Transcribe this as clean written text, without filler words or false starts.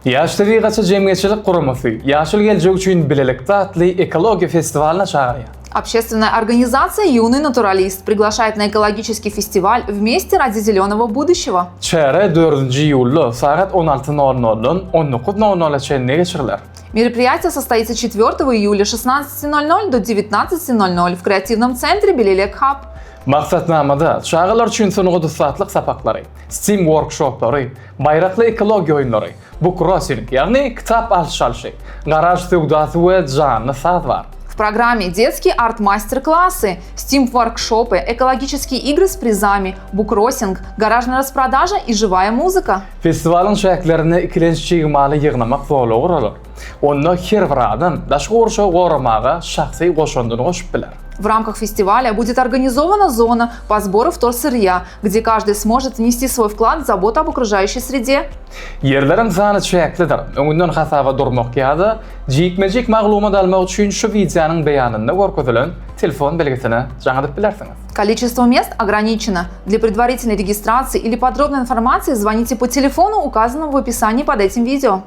Ýaş tebigatçy jemgyýetçilik guramasy Ýaşyl geljek üçin bilelikde atly ekologiýa festiwalyna çagyrýar. Общественная организация Юный натуралист приглашает на экологический фестиваль Вместе ради зеленого будущего. Çäre dördünji iýulda sagat 16 nol noldan 19 nol nola çenli geçiriler. Мероприятие состоится 4 июля с 16:00 до 19:00 в креативном центре Bilelek Hub. Maksatnamada çagalar üçin sungat ussatlyk sapaklary, STEAM workşoplary, baýrakly ekologiýa oýunlary, bookcrossing, ýagny kitap alyş-çalşy, garaž söwdasy we janly saz bar. В программе детские арт-мастер-классы, STEAM-воркшопы, экологические игры с призами, буккроссинг, гаражная распродажа и живая музыка. Festiwalyň çäklerinde ikilenç çig maly ýygnamak zolagy guralar. Onda her bir adam daşky gurşawy goramaga şahsy goşandyny goşup biler. В рамках фестиваля будет организована зона по сбору вторсырья, где каждый сможет внести свой вклад в заботу об окружающей среде. Ýerleriň sany çäklidir. Öňünden hasaba durmak ýa-da jikme-jik maglumat almak üçin şu wideonyň beýanynda görkezilen telefon belgisine jaň edip bilersiňiz. Количество мест ограничено. Для предварительной регистрации или подробной информации звоните по телефону, указанному в описании под этим видео.